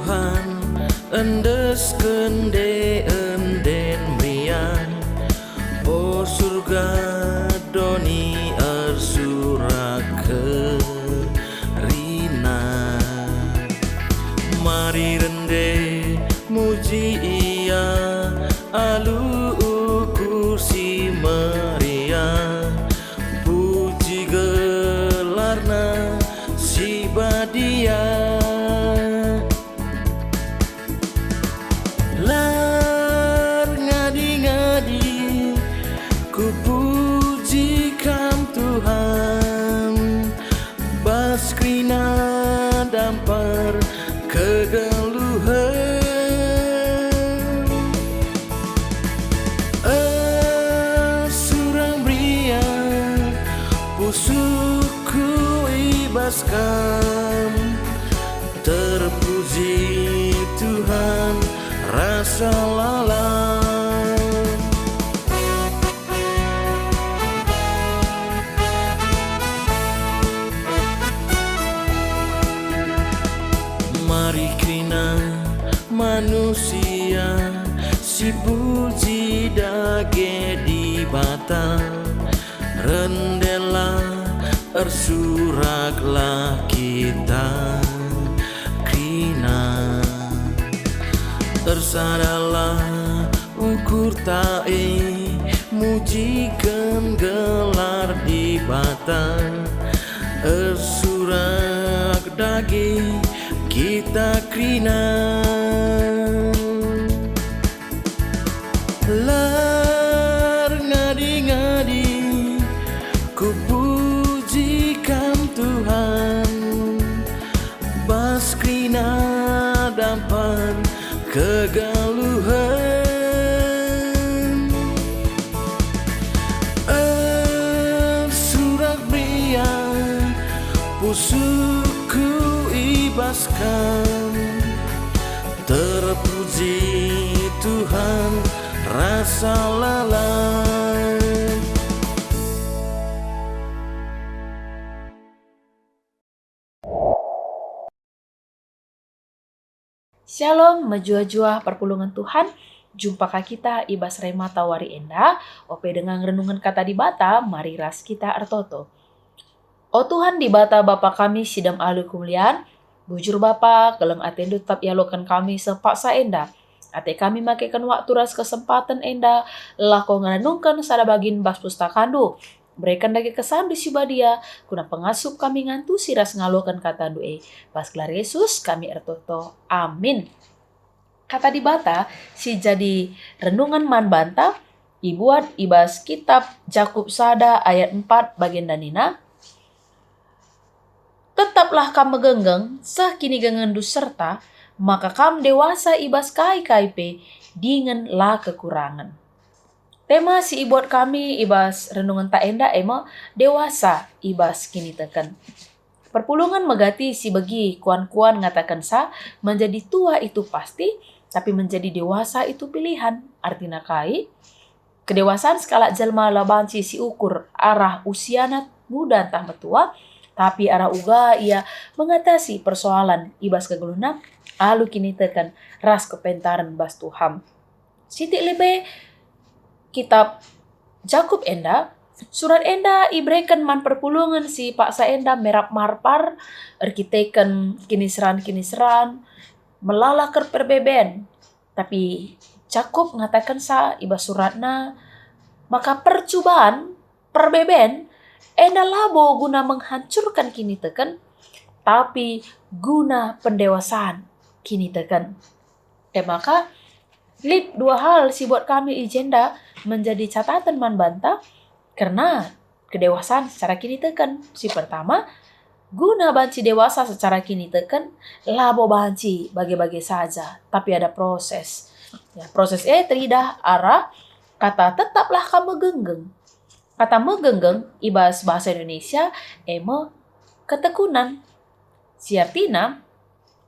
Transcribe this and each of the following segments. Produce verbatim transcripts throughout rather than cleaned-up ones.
Tuhan, endesken ende-enden meriah, o Surga doni ersurak kerina. Mari rende muji Ia alu ukur si meriah, puji gelarNa si badia. Lar ngadi-ngadi, kupuji Kam, Tuhan, bas kerina dampar kegeluhen. Ersurak meriah, pusuhku i bas Kam. Terpuji Tuhan, rasa lalap. Mari kerina manusia si puji dage Dibata, rendelah ersuraklah kita kerina. Ersadalah ukurta e, mujiken gelar Dibata. Ersurak dage kita kerina. Lar ngadi-ngadi, kupuji Kam, Tuhan, bas kerina dampar kegeluhen. Ersurak meriah, pusuhku i bas Kam. Terpuji Tuhan, rasa lalap. Shalom, mejuah-juah perpulungen Tuhan. Jumpa ka kita i bas Remata wari enda, ope denga ngerenungen Kata Dibata, mari ras kita ertoto. O Tuhan Dibata, Bapa kami si dem alu kemulian, bujur Bapa, keleng ateNdu tetap ialoken kami seh paksa enda. Ate kami makeken waktu ras kesempaten enda, lako ngerenungken sada bagin bas pustakaNdu. Bereken dage kesanNdu si badia, guna pengasup kami ngantusi ras ngaloken kataNdu e. Bas gelar Yesus kami ertoto. Amin. Kata Dibata si jadi renungen man banta ibuat i bas kitab Jakup sada ayat empat bagenda nina, "Tetaplah kam megenggeng seh kinigengenndu serta maka kam dewasa i bas kai-kai pe dingen la kekurangen." Tema si ibuat kami i bas renungenta enda e me dewasa i bas kiniteken. Perpulungen megati si begi kuan-kuan ngatakensa menjadi tua itu pasti, tapi menjadi dewasa itu pilihan. Artina kai? Kedewasan sekalak jelma la banci siukur arah usiana muda ntah metua, tapi arah uga ia mengatasi persoalan i bas kegeluhna alu kiniteken ras kepentaren bas Tuhan. Sitik lebe kitab Jakup enda, surat enda ibereken man perpulungen si paksa enda merap marpar erkiteken kiniseran-kiniseran, melala ker perbeben. Tapi Jakup ngatakensa i bas suratna maka percuban, perbeben, enda labo guna menghancurkan kiniteken, tapi guna pendewasan kiniteken. E maka, lit dua hal si buat kami i jenda menjadi catatan man banta kerna kedewasan secara kiniteken. Si pertama, guna banci dewasa secara kiniteken, labo banci bage-bage saja, tapi ada proses. Ya, proses e teridah arah kata "tetaplah kam megenggeng". Kata "megenggeng" i bas bahasa Indonesia e me ketekunan. Si artina,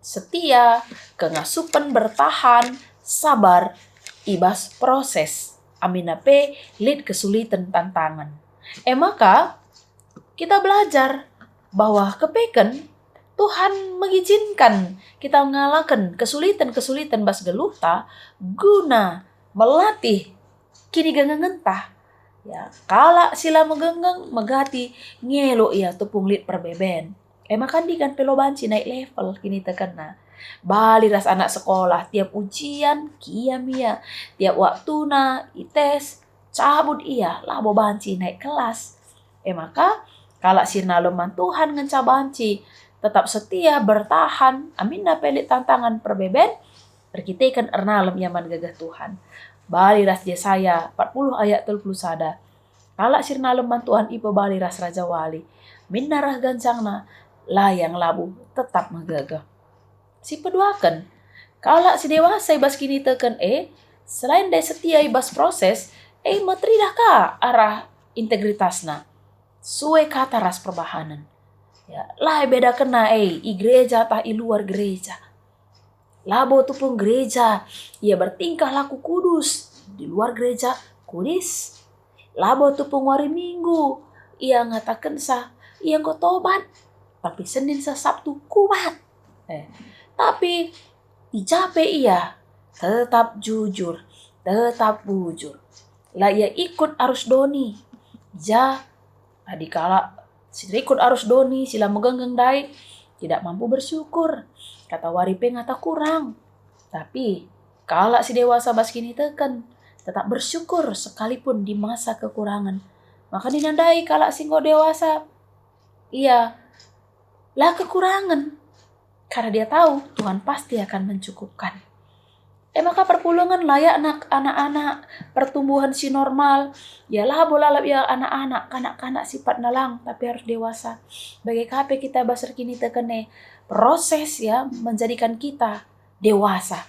setia, kengasupen, bertahan, sabar, i bas proses, aminna pe lit kesuliten, tantangen. E maka, kita belajar bahwa kepeken Tuhan mengizinkan kita ngalaken kesulitan-kesulitan bas geluhta guna melatih kinigengengenta. Ya, kalak si la megenggeng megati ngelo ia tupung lit perbeben. E maka ndigan pe lo banci naik level kinitekenna. Bali ras anak sekolah, tiap ujian kiam ia, tiap waktuna ites, cabut ia, labo banci naik kelas. E maka, kalak si ernalem man Tuhan ngenca banci tetap setia bertahan, aminna pe lit tantangan perbeben, erkiteken ernalem ia man gegeh Tuhan. Bali ras Jesaya empat puluh ayat telu puluh sada. Kalak si ernalem man Tuhan ipebali ras Raja Wali. Minna reh gancangna, la ia ngelabuh, tetap megegeh. Si peduaken, kalak si dewasa i bas kiniteken e, selain ndai setia i bas proses, e me teridah ka arah integritasna. Sue kata ras perbahanen. Ya, la ibedakenna e i gereja tah i luar gereja. Labo tupung gereja ia bertingkah laku kudus, di luar gereja kudis. Labo tupung wari Minggu ia ngatakensa ia enggo tobat, tapi Senin seh Sabtu kumat. Eh, tapi i ja pe ia tetap jujur, tetap bujur. La ia ikut arus doni. I ja adi kalak si terikut arus doni, si la megenggeng ndai, tidak mampu bersyukur. Katawari pe ngata kurang. Tapi, kalak si dewasa bas kiniteken, tetap bersyukur sekalipun di masa kekurangan. Maka nina ndai kalak si enggo dewasa, ia la kekurangen, karena dia tahu Tuhan pasti akan mencukupkan. E maka perpulungen layakna anak-anak pertumbuhan si normal, ya labo lalap ia anak-anak, kanak-kanak sipatna lang, tapi harus dewasa. Bage ka pe kita bas erkiniteken e, proses ya menjadikan kita dewasa.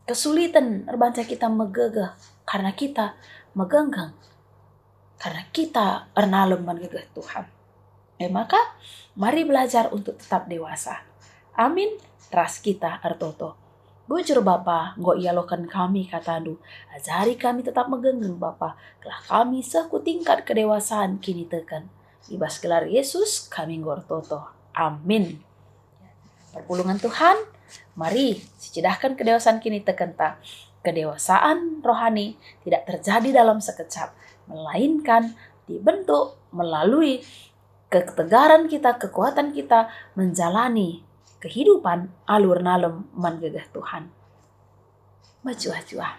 Kesulitan erbanca kita megegeh karena kita megenggeng, karena kita ernalem man gegeh Tuhan. E maka, mari belajar untuk tetap dewasa. Amin, ras kita ertoto. Bujur Bapa, enggo ialoken kami kataNdu. Ajari kami tetap megenggeng Bapa, gelah kami seh ku tingkat kedewasaan kiniteken. I bas gelar Yesus kami enggo ertoto. Amin. Perpulungen Tuhan, mari sicidahken kedewasaan kinitekenta. Kedewasaan rohani tidak terjadi dalam sekejap, melainkan dibentuk melalui ketegaran kita, kekuatan kita menjalani kehidupan alu ernalem man gegeh Tuhan. Mejuah-juah.